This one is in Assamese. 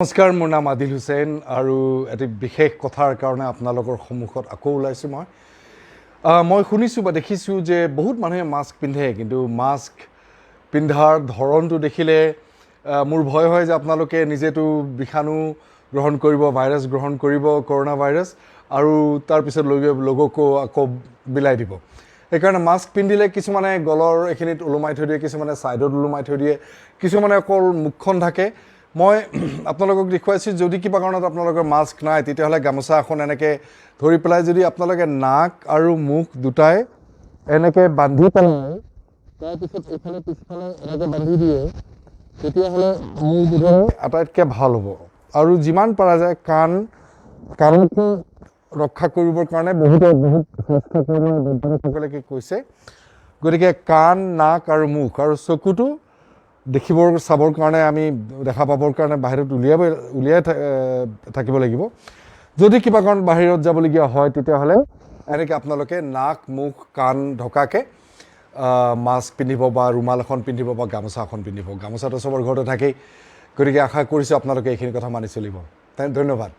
নমস্কাৰ, মোৰ নাম আদিল হুছেইন আৰু এটি বিশেষ কথাৰ কাৰণে আপোনালোকৰ সন্মুখত আকৌ ওলাইছোঁ। মই শুনিছোঁ বা দেখিছোঁ যে বহুত মানুহে মাস্ক পিন্ধে, কিন্তু মাস্ক পিন্ধাৰ ধৰণটো দেখিলে মোৰ ভয় হয় যে আপোনালোকে নিজেতো বিষাণু গ্ৰহণ কৰিব, ভাইৰাছ গ্ৰহণ কৰিব, কৰোণা ভাইৰাছ, আৰু তাৰপিছত লগকো আকৌ বিলাই দিব। সেইকাৰণে মাস্ক পিন্ধিলে কিছুমানে গলৰ এইখিনিত ওলোমাই থৈ দিয়ে, কিছুমানে ছাইডত ওলোমাই থৈ দিয়ে, কিছুমানে অকল মুখখন ঢাকে। মই আপোনালোকক দেখুৱাইছোঁ, যদি কিবা কাৰণত আপোনালোকৰ মাস্ক নাই, তেতিয়াহ'লে গামোচা এখন এনেকৈ ধৰি পেলাই যদি আপোনালোকে নাক আৰু মুখ দুটাই এনেকৈ বান্ধি পেলাই, তাৰপিছত এইফালে পিছফালে এনেকৈ বান্ধি দিয়ে, তেতিয়াহ'লে মোৰ বোধেৰে আটাইতকৈ ভাল হ'ব। আৰু যিমান পৰা যায় কাণকো ৰক্ষা কৰিবৰ কাৰণে বহুতে বহুত স্বাস্থ্যকৰ্মী, বৈজ্ঞানিকসকলে কি কৈছে। গতিকে কাণ, নাক আৰু মুখ আৰু চকুটো দেখিবৰ চাবৰ কাৰণে, আমি দেখা পাবৰ কাৰণে বাহিৰত উলিয়াই থাকিব লাগিব। যদি কিবা কাৰণত বাহিৰত যাবলগীয়া হয়, তেতিয়াহ'লে এনেকৈ আপোনালোকে নাক, মুখ, কাণ ঢকাকৈ মাস্ক পিন্ধিব বা ৰুমাল এখন পিন্ধিব বা গামোচা এখন পিন্ধিব। গামোচাটো চবৰ ঘৰতে থাকেই। গতিকে আশা কৰিছোঁ আপোনালোকে এইখিনি কথা মানি চলিব। ধন্যবাদ।